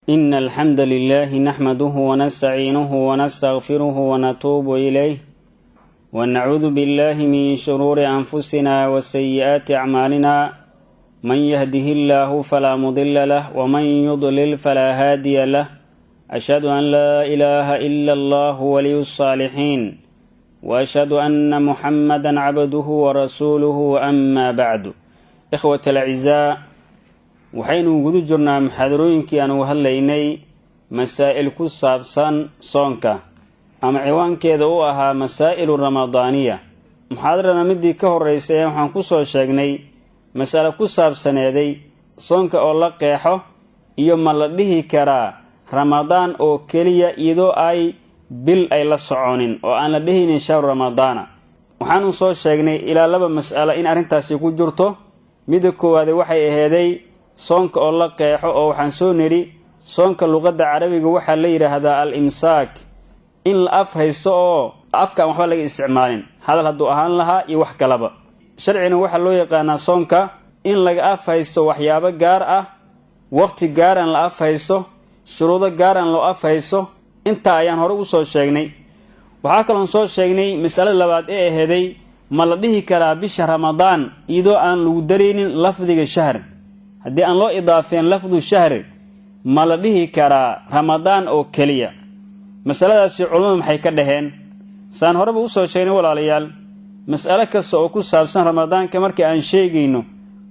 إن الحمد لله نحمده ونستعينه ونستغفره ونتوب إليه، ونعوذ بالله من شرور أنفسنا وسيئات أعمالنا. من يهده الله فلا مضل له، ومن يضلل فلا هادي له. أشهد أن لا إله إلا الله ولي الصالحين، وأشهد أن محمدا عبده ورسوله. أما بعد، إخوة الأعزاء، waxaynu guda jirnaa muxaadarooyinkii aan uga hadlaynay masaa'il ku saabsan soonka, ama ciwaankeeda u ahaa Masaa'ilu Ramadaaniya. Muxaadarana midii ka horreysay ee waxaan ku soo sheegnay mas'alo ku saabsaneeday soonka oo la qeexo iyo ma la dhihi karaa Ramadaan oo keliya iyadoo ay bil ay la soconin oo aan la dhehaynin shahru Ramadaana. Waxaanu soo sheegnay ilaa laba mas'alo in arrintaasi ku jirto. Midda koowaade waxay aheeday soonka oo la qeexo, oo waxaan soo nidhi soonka luqadda Carabiga waxaa la yidhaahdaa al imsaak, in la af haysto oo afka aan waxba laga isticmaalin, hadal hadduu ahaan lahaa iyo wax kalaba. Sharcina waxaa loo yaqaanaa soonka in laga af haysto waxyaabo gaar ah, waqti gaaran la af haysto, shuruudo gaaran loo af haysto. Intaa ayaan hore usoo sheegnay. Waxaa kaloon soo sheegnay masalada labaad ee aheeday ma la dhihi karaa bisha Ramadaan iyadoo aan lagu daraynin lafdiga shahr, haddii aan loo idaafeen lafdu shahr, ma la dhihi karaa Ramadaan oo keliya? Masaladaasi culimmadu maxay ka dhaheen? Saan horeba usoo sheegnay, walaalayaal, mas'alo kasta oo ku saabsan Ramadaanka markii aan sheegayno,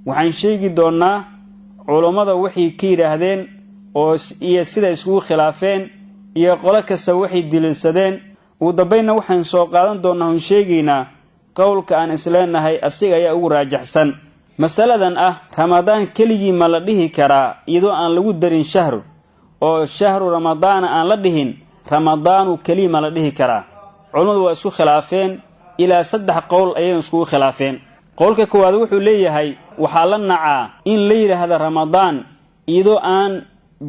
waxaan sheegi doonnaa culummada waxay ka yidhaahdeen oo iyo sida iskugu khilaafeen iyo qolo kasta waxay daliilsadeen. Ugu dambaynna waxaan soo qaadan doonnaa oon sheegaynaa qowlka aan isleenahay asiga ayaa ugu raajaxsan. Masaladan ah Ramadaan keligii ma la dhihi karaa iyadoo aan lagu darin shahru, oo shahru Ramadaana aan la dhihin, Ramadaanu keliya ma la dhihi karaa? Culummadu waa isku khilaafeen. Ilaa saddex qowl ayayna iskugu khilaafeen. Qowlka koowaad wuxuu leeyahay waxaa la nacaa in la yidhaahda Ramadaan iyadoo aan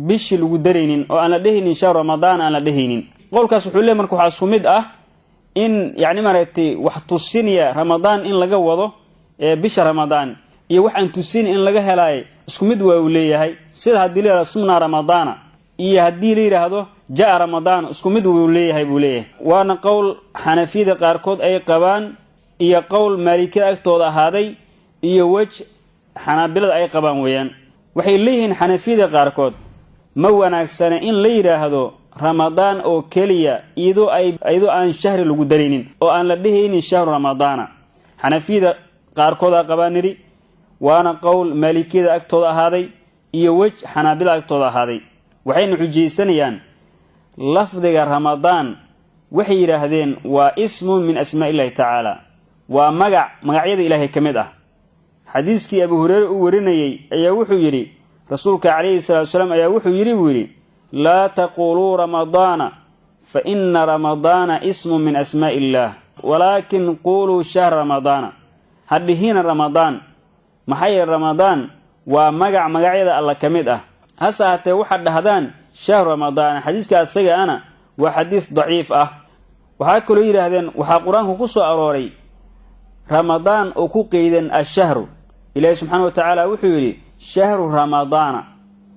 bishi lagu daraynin oo aan la dhehaynin shahru Ramadaan aan la dhehaynin. Qowlkaas wuxuu leeyahy marka waxaa isku mid ah in yacni maaragtay wax tusinaya Ramadaan in laga wado ee bisha Ramadaan iyo wax aan tusin in laga helaayo isku mid waa uu leeyahay. Sida haddii la yidhahdo sumnaa Ramadaana iyo haddii la yidhaahdo jaa Ramadaan, isku mid wuu leeyahay buu leeyahay. Waana qowl Xanafiyada qaarkood ay qabaan iyo qowl Maalikiyada agtooda ahaaday iyo wej Xanaabilada ay qabaan weeyaan. Waxay leeyihiin Xanafiyada qaarkood ma wanaagsana in la yidhaahdo Ramadaan oo keliya iyadoo aan shahri lagu daraynin oo aan la dhehaynin shahru Ramadaana. Xanafiyada qaarkoodaa qabaan nidhi, waana qowl Maalikiyada agtooda ahaaday iyo wej Xanaabilada agtooda ahaaday. Waxayna xujaysanayaan lafdiga Ramadaan. Waxay yidhaahdeen waa ismun min asmaa illahi tacaala, waa magac magacyada Ilaahay ka mid ah. Xadiiskii Abu Hureyre uu warinayey ayaa wuxuu yidhi rasuulka calayhi salatu salaam ayaa wuxuu yidhi buu yidhi: "Laa taquuluu Ramadaana, fa ina Ramadaana ismun min asmaa'i illaah, walaakin quuluu shahra Ramadaana." Ha dhihina Ramadaan, maxaa yeele Ramadaan waa magac magacyada Alla ka mid ah, hase ahaatee waxaad dhahdaan shahru Ramadaana. Xadiiska asaga ana waa xadiis daciif ah. Waxaa kaloo yidhaahdeen waxaa Qur-aanku ku soo arooray Ramadaan oo ku qeydan ashahru. Ilaahi subxaana wa tacaala wuxuu yidhi: "Shahru Ramadaana",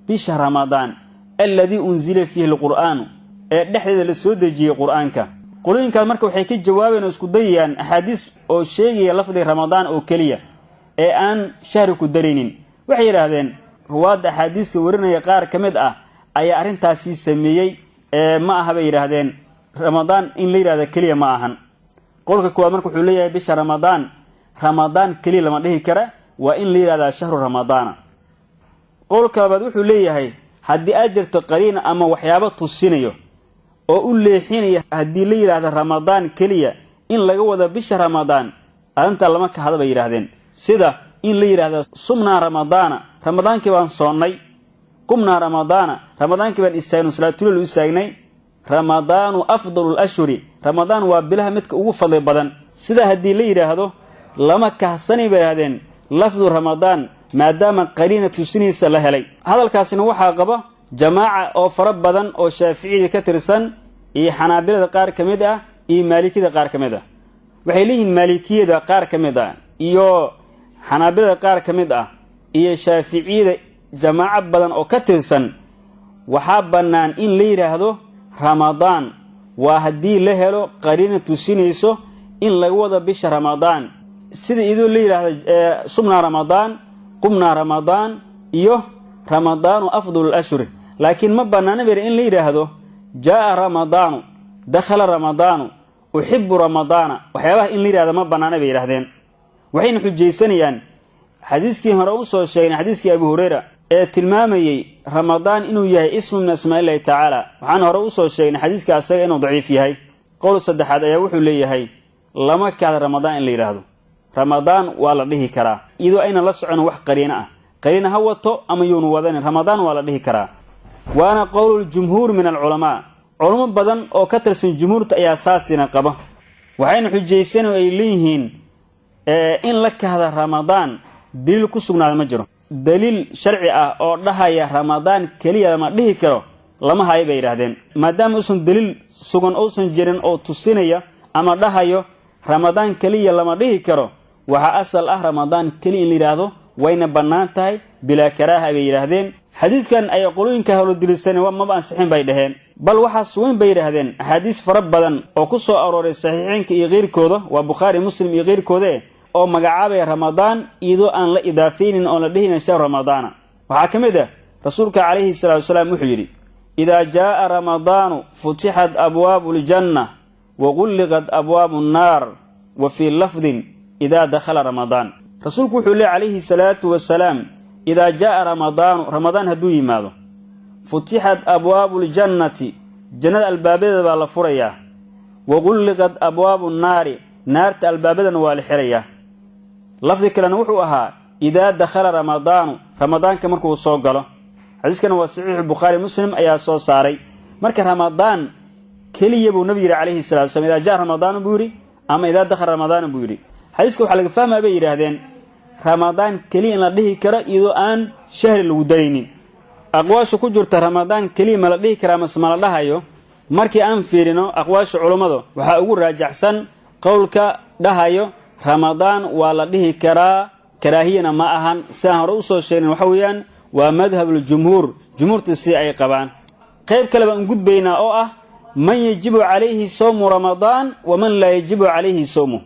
bisha Ramadaan, "alladii unzila fiihi alqur'aanu", ee dhexdeeda la soo dejiyey Qur-aanka. Qolooyinkaas marka waxay ka jawaabayeen oo isku dayayaan axaadiis oo sheegaya lafdiga Ramadaan oo keliya ee aan shahri ku daraynin. Waxay yidhaahdeen ruwaadda axaadiista warinaya qaar ka mid ah ayaa arrintaasi sameeyey, ee ma aha bay yidhaahdeen Ramadaan in la yidhahda keliya ma ahan. Qowlka koowaad marka wuxuu leeyahay bisha Ramadaan, Ramadaan keliya lama dhihi kara, waa in la yidhahdaa shahru Ramadaana. Qowlka labaad wuxuu leeyahay haddii aad jirto qariina ama waxyaabo tusinayo oo u leexinaya haddii la yidhaahdo Ramadaan keliya in laga wado bisha Ramadaan, arrintaa lama kahada bay yidhaahdeen. Sida in la yidhaahdo sumnaa Ramadaana, Ramadaankii baan soonnay, qumnaa Ramadaana, Ramadaankii baan istaagno, salaatulil u istaagnay, Ramadaanu afdalu lashhuri, Ramadaan waa bilaha midka ugu fadli badan. Sidaa haddii la yidhaahdo lama kahsani bay yidhahdeen lafdu Ramadaan, maadaama qariina tusinaysa la helay. Hadalkaasina waxaa qaba jamaaca oo fara badan oo Shaaficiyada ka tirsan iyo Xanaabilada qaar ka mid ah iyo Maalikiyada qaar ka mid ah. Waxay leeyihiin Maalikiyada qaar ka mid ah iyo Xanaabilada qaar ka mid ah iyo Shaaficiyada jamaaco badan oo ka tirsan. Waxaa bannaan in la yidhaahdo Ramadaan, waa haddii la helo qariina tusinayso in laga wado bisha Ramadaan, sida iyadoo la yidhaahdo sumnaa Ramadaan, qumnaa Ramadaan iyo Ramadaanu afdalul ashhuri. Laakiin ma bannaana bay in la yidhaahdo jaa'a Ramadaanu, dakhala Ramadaanu, uxibu Ramadaana. Waxyaabaha in la yidhahdo ma bannaana bay yidhahdeen. Waxayna xujaysanayaan xadiiskii hore u soo sheegnay, xadiiskii Abu Hureyra ee tilmaamayey Ramadaan inuu yahay ismu min asmaa'illahi tacaala. Waxaan hore usoo sheegnay xadiiska asaga inuu daciif yahay. Qowl saddexaad ayaa wuxuu leeyahay lama kahda Ramadaan in la yidhaahdo. Ramadaan waa la dhihi karaa iyadoo ayna la socon wax qariino ah, qariina ha wato ama yuunu wadanin, Ramadaan waa la dhihi karaa. Waana qowluljumhuur min alculamaa, culamo badan oo ka tirsan jumhuurta ayaa saasina qaba. Waxayna xujaysan oo ay leeyihiin in la kahda Ramadaan daliil ku sugnaada ma jiro, daliil sharci ah oo dhahaya Ramadaan keliya lama dhihi karo lama hayo bay yidhahdeen. Maadaama uusan daliil sugan uusan jirin oo tusinaya ama dhahayo Ramadaan keliya lama dhihi karo, waxaa asal ah Ramadaan keliya in la yidhaahdo, wayna bannaan tahay bilaa karaaha bay yidhaahdeen. Xadiiskan ay qolooyinka howlodilisaneen maba ansixin bay dhaheen, bal waxaa sugan bay yidhaahdeen axaadiis fara badan oo ku soo arooray saxiixeynka iyo keyrkooda, waa Bukhaari, Muslim iyo keyrkoodae, oo magacaabaya Ramadaan iyadoo aan la idaafaynin oon la dhehinin shahru Ramadaana. Waxaa ka mid ah rasuulka calayhi salaatu wasalaam wuxuu yidhi: idaa jaaa Ramadaanu futixat abwaabu ljanna wa qulliqat abwaabu nnaar, wa fii lafdin idaa dakhala Ramadaan. Rasuulku wuxuu leey calayhi salaatu wasalaam: idaa jaaa Ramadaanu, Ramadaan hadduu yimaado, futixat abwaabu ljannati, jannada albaabadeeda baa la furayaa, wa qulliqat abwaabu nnaari, naarta albaabadana waa la xirayaa. Lafdi kalena wuxuu ahaa idaa dakhala Ramadaanu, Ramadaanka markuu soo galo. Xadiiskana waa saxiixu Bukhaari, Muslim ayaa soo saaray. Marka Ramadaan keliya buu nabigu yidhi calayhi salatu wasalaam, idaa jaa Ramadaanu buu yidhi ama idaa dakhala Ramadaanu buu yidhi. Xadiiska waxaa laga fahmaya bay yidhaahdeen Ramadaan keliya in la dhihi karo iyadoo aan shahri lagu daraynin. Aqwaasha ku jirta Ramadaan keliya ma la dhihi karaa mase ma la dhahayo, markii aan fiirino aqwaasha culummada waxaa ugu raajaxsan qowlka dhahayo Ramadaan waa la dhihi karaa, karaahiyana ma ahan. Sidaan hore usoo sheegnin waxa weeyaan waa madhabuljumhuur, jumhuurta si ay qabaan. Qayb kale baan gudbaynaa oo ah man yajibu calayhi sawmu Ramadaan waman laa yajibu calayhi sawmu.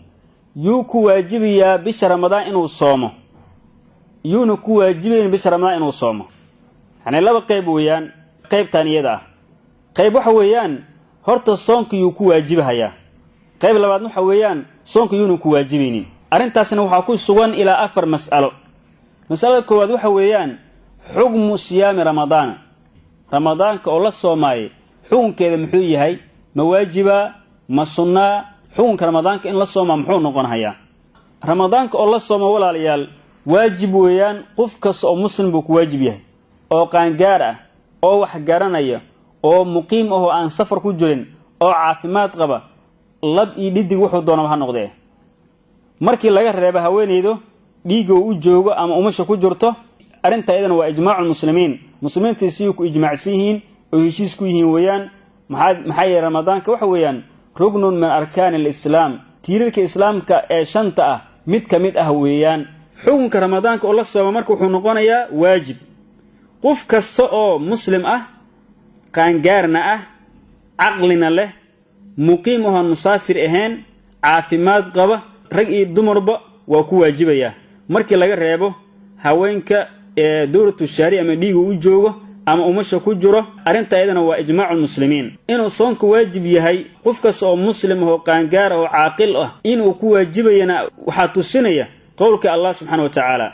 Yuu ku waajibayaa bisha Ramadaan inuu soomo, yuuna ku waajibayn bisha Ramadaan inuu soomo? Yacni laba qayb weeyaan qaybtan iyada ah. Qayb waxa weeyaan horta soonka yuu ku waajibahayaa, qayb labaadna waxa weeyaan soonka yuuna ku waajibaynin. Arrintaasna waxaa ku sugan ilaa 4 mas'alo. Masalada koowaad waxa weeyaan xukmu siyaami Ramadaana, Ramadaanka oo la soomaayay xukunkeeda muxuu yahay? Ma waajiba ma sunnaa? Xukunka Ramadaanka in la soomaa muxuu noqon hayaa? Ramadaanka oo la sooma walaalayaal waajib weeyaan, qof kasta oo muslim buu ku waajib yahay, oo qaangaar ah, oo wax garanaya, oo muqiim ah, oo aan safar ku jirin, oo caafimaad qaba, lab iyo dhidig wuxuu doonaba ha noqdee. Markii laga reebo haweenaydo dhiigga uu u joogo ama umasha ku jirto, arrintaa iyadana waa ijmaacu lmuslimiin, muslimiintii siyuu ku ijmaacsan yihiin oo heshiis ku yihiin weeyaan. Maxaa yeele Ramadaanka waxa weeyaan ruknun min arkaani alislaam, tiirarka islaamka ee 5ta ah mid ka mid ah weeyaan. Xukunka Ramadaanka oo la sooma marka wuxuu noqonayaa waajib qof kasta oo muslim ah, qaangaarna ah, caqlina leh, muqiim ahoon musaafir ahayn, caafimaad qaba, rag iyo dumarba waa ku waajibayaa, markii laga reebo haweenka ee dowlatu shaari ama dhiiga u joogo ama umasha ku jiro. Arrinta iyadana waa ijmaacu lmuslimiin inuu soonka waajib yahay qof kasta oo muslim ah oo qaangaar ah oo caaqil ah. Inuu ku waajibayana waxaa tusinaya qowlka Allah subxaana wa tacaala.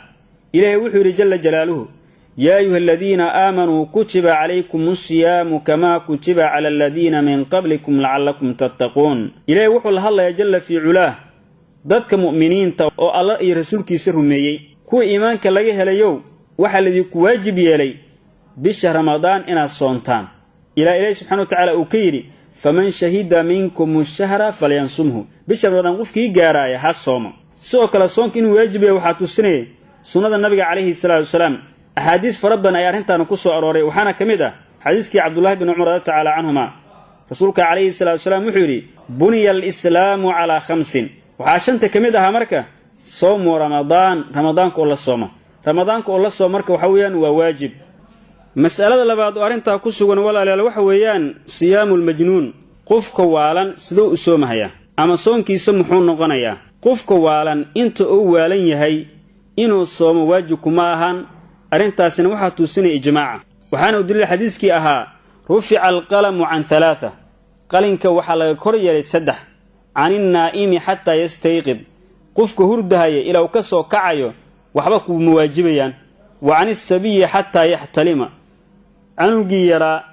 Ilaahay wuxuu yidhi jala jalaaluhu: yaa ayuha aladiina aamanuu kutiba calaykum asiyaamu kamaa kutiba cala aladiina min qablikum lacalakum tattaquun. Ilaahay wuxuu la hadlayaa jalla fii culaah dadka mu'miniinta oo alla iyo rasuulkiisa rumeeyey, kuwa iimaanka laga helayow, waxaa laydinku waajib yeelay bisha Ramadaan inaad soontaan, ilaa Ilaahi subxana wa tacaala uu ka yidhi: faman shahida minkum ashahra falyansumhu, bisha Ramadaan qofkii gaaraaya ha soomo. Sidoo kale soonka inuu waajib yahay waxaa tusinaya sunnada nabiga calayhi salaatu wasalaam. Axaadiis fara badan ayaa arrintaana ku soo arooray, waxaana ka mid ah xadiiskii Cabdullahi bin Cumar radi tacaala canhuma. Rasuulka calayhi salatu wasalaam wuxuu yidhi: buniya alislaamu calaa 5. Waxaa 5ta ka mid ahaa marka sawmu Ramadaan, Ramadaanka oo la sooma. Ramadaanka oo la sooma marka waxa weeyaan waa waajib. Mas'alada labaad oo arrintaa ku sugan, walaalayaal, waxa weeyaan siyaamu lmajnuun. Qofka waalan siduu u soomahayaa ama soonkiisa muxuu noqonayaa? Qofka waalan inta uu waalan yahay inuu soomo waajib kuma ahan. Arrintaasina waxaa tuusinaya ijmaaca, waxaana u daliil xadiiskii ahaa rufica alqalamu can halaatha, qalinka waxaa laga kor yeelay saddex, caninnaa'imi xataa yastayqid, qofka hurdahaya ilaa uu ka soo kacayo waxba kuma waajibayaan, wa canisabiyi xataa yaxtalima, canugii yaraa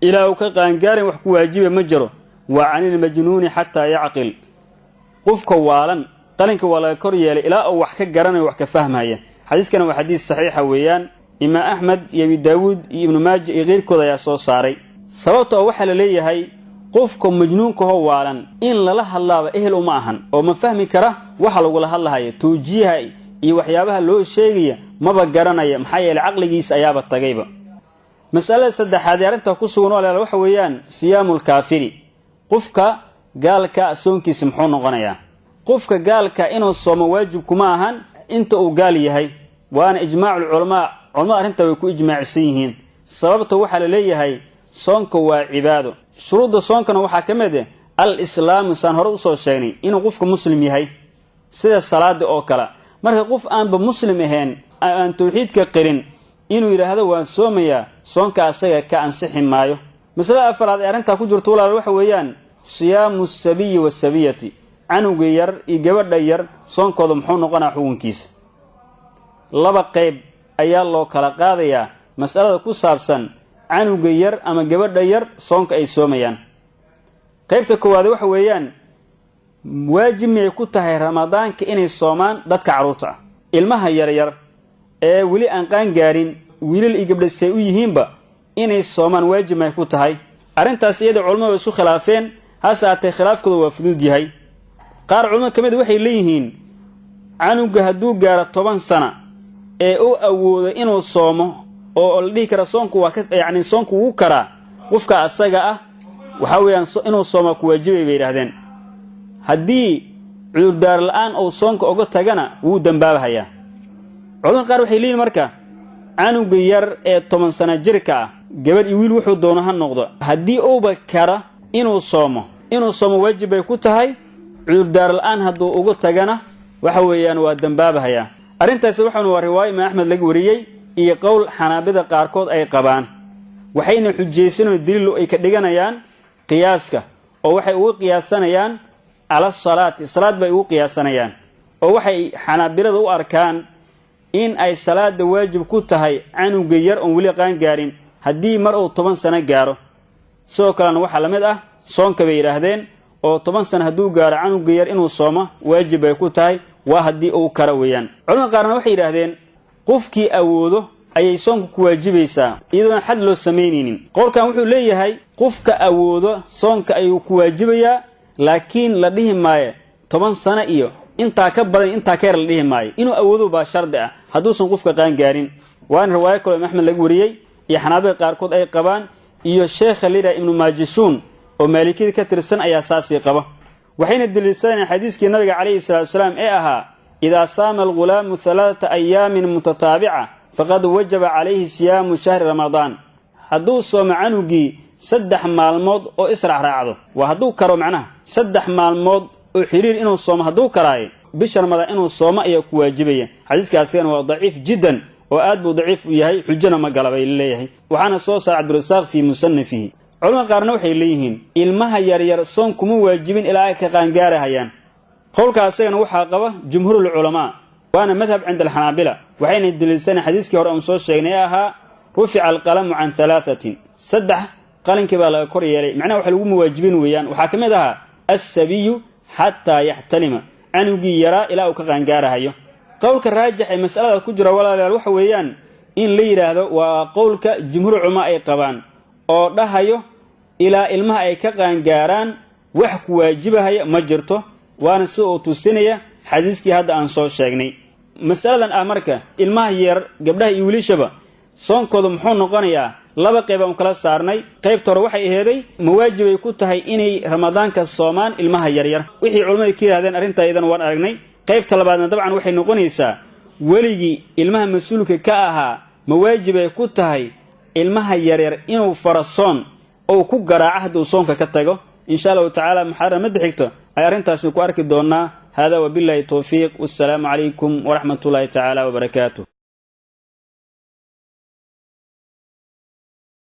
ilaa uu ka qaangaarin wax ku waajiba ma jiro, wa canilmajnuuni xataa yacqil, qofka waalan qalinka waa laga kor yeelay ilaa uu wax ka garanayo, wax ka fahmaya. Xadiiskana waa xadiis saxiixa weeyaan, imaam Axmed iyo Abi Daawuud iyo Ibnu Maaja iyo keyrkood ayaa soo saaray. Sababta oo waxaa la leeyahay qofka majnuunkahoo waalan in lala hadlaaba ehel uma ahan, oo ma fahmi kara waxa lagula hadlahayo, tawjiiha iyo waxyaabaha loo sheegaya maba garanaya, maxaa yeeley caqligiisa ayaaba tagayba. Masalada saddexaad ee arrintaa ku sugan, walaalayaal, waxa weeyaan siyaamu lkaafiri. Qofka gaalka soonkiisa muxuu noqonayaa? Qofka gaalka inuu soomo waajib kuma ahan inta uu gaal yahay, waana ijmaacu lculamaa, culamada arrintaa way ku ijmaacsan yihiin. Sababta waxaa la leeyahay soonka waa cibaado, shuruudda soonkana waxaa ka mid ah al islaamu, saan hore usoo sheegnay, inuu qofka muslim yahay sida salaada oo kale. Marka qof aanba muslim ahayn, aan tawxiidka qirin, inuu yidhaahdo waan soomayaa, soonka asaga ka ansixi maayo. Masalada afaraad ee arrintaa ku jirto, walaal, waxa weeyaan siyaamu sabiyi wasabiyati, canuga yar iyo gabadha yar soonkooda muxuu noqonaa xukunkiisa? Laba qayb ayaa loo kala qaadayaa mas'alada ku saabsan canuga yar ama gabadha yar soonka ay soomayaan. Qaybta koowaad waxa weeyaan waajib miyay ku tahay Ramadaanka inay soomaan dadka carruurta ah, ilmaha yaryar ee weli aan qaan gaarin, wiilal iyo gabdha say u yihiinba, inay soomaan waajib may ku tahay? Arrintaas iyada culamadu way isu khilaafeen, hase haatee khilaafkooda waa fuduud yahay. Qaar culamada ka mid waxay leeyihiin canuga hadduu gaaro 10 sana ee u awoodo inuu soomo, oo la dhihi kara soonku waa ka, yacni soonku wuu karaa, qofka asaga ah waxaa weeyaan inuu soomaa ku waajibay bay yidhahdeen. Haddii cudurdaar la-aan uu soonka uga tagana wuu dambaabahayaa. Culamada qaar waxay leeyihin marka canuga yar ee 10 sana jirka ah, gabadh iyo wiil wuxuu doono ha noqdo, haddii uuba kara inuu soomo waajib bay ku tahay, cudurdaar la-aan hadduu uga tagana waxa weeyaan waa dambaabahayaa. Arrintaasi waxauna waa riwaayo Imaam Axmed laga wariyey iyo qowl xanaabida qaarkood ay qabaan, waxayna xujaysanoo daliilu ay ka dhiganayaan qiyaaska, oo waxay ugu qiyaasanayaan cala salaati, salaad bay ugu qiyaasanayaan, oo waxay xanaabilada u arkaan in ay salaada waajib ku tahay canuga yar oon weli qaan gaarin haddii mar uu 10 sano gaaro. Sidoo kalena waxaa la mid ah soonka bay yidhaahdeen, oo 10 sano hadduu gaaro canuga yar inuu soomo waajib bay ku tahay, waa haddii uu kara weeyaan. Culamada qaarna waxay yidhaahdeen qofkii awoodo ayay soonka ku waajibaysaa iyadoona xad loo samaynaynin. Qowlkan wuxuu leeyahay qofka awoodo soonka ayuu ku waajibayaa, laakiin la dhihi maayo 10 sano iyo intaa ka badan, intaa ka yar la dhihi maayo, inuu awoodo baa shardi ah hadduusan qofka qaan gaarin. Waana riwaayo kaloo Imaam Axmed laga wariyey iyo xanaabida qaarkood ay qabaan, iyo sheekha layidhaha Ibnu Maajishuun oo maalikiyada ka tirsan ayaa saasii qaba. Waxayna daliilsadeen xadiiskii nabiga calayhi salaatu wasalaam ee ahaa idaa saama alghulaamu 3 ayaamin mutataabica faqad wajaba calayhi siyaamu shahri Ramadaan. Hadduu soomo canugii 3 maalmood oo israacraacdo, waa hadduu karo macnaha, 3 maalmood oo xiriir inuu soomo hadduu karaaye, bisha Ramadaan inuu soomo ayaa ku waajibaya. Xadiiska asigana waa daciif jiddan, oo aad buu daciif u yahay, xujana ma gala bay leeyahay, waxaana soo saaray Cabdirasaaq fii musanafihi. Culamada qaarna waxay leeyihiin ilmaha yaryar soon kuma waajibin ilaa ay ka qaangaarahayaan. Qowlka asagana waxaa qaba jumhuurul culamaa, waana madhab cinda alxanaabila, waxayna daliilsaneen xadiiskii hore oon soo sheegnay ee ahaa rufica alqalamu can halaathatin, saddex qalinkii baa laga kor yeelay, macnaha waxa lagu mawaajibin weeyaan. Waxaa ka mid ahaa assabiyu xataa yaxtalima, canugii yaraa ilaa uu ka qaangaarahayo. Qowlka raajix ee masalada ku jira, walaalayaal, waxa weeyaan in la yidhaahdo waa qowlka jumhuur culamaa ay qabaan oo dhahayo ilaa ilmaha ay ka qaangaaraan wax ku waajibahaya ma jirto, waana sida uu tusinaya xadiiskii hadda aan soo sheegnay. Masaladan ah marka ilmaha yar, gabdhaha iyo wiilishaba, soonkooda muxuu noqonayaa? Laba qayb aan kala saarnay. Qaybta hore waxay aheeday ma waajibay ku tahay inay Ramadaanka soomaan ilmaha yaryar? Wixii culimmada ka yidhahdeen arrintaa iyadan waan aragnay. Qaybta labaadna dabcan waxay noqonaysaa weligii ilmaha mas-uulka ka ahaa ma waajibay ku tahay Ilmaha yaryar inuu faro soon ou ku garaaco hadduu soonka ka tago. Insha Allahu tacaala muxaadara madda xigto ay arrintaasi ku arki doonaa. Hada wabillahi towfiiq, wassalaamu calaykum waraxmat ullaahi tacaala wabarakaatuh.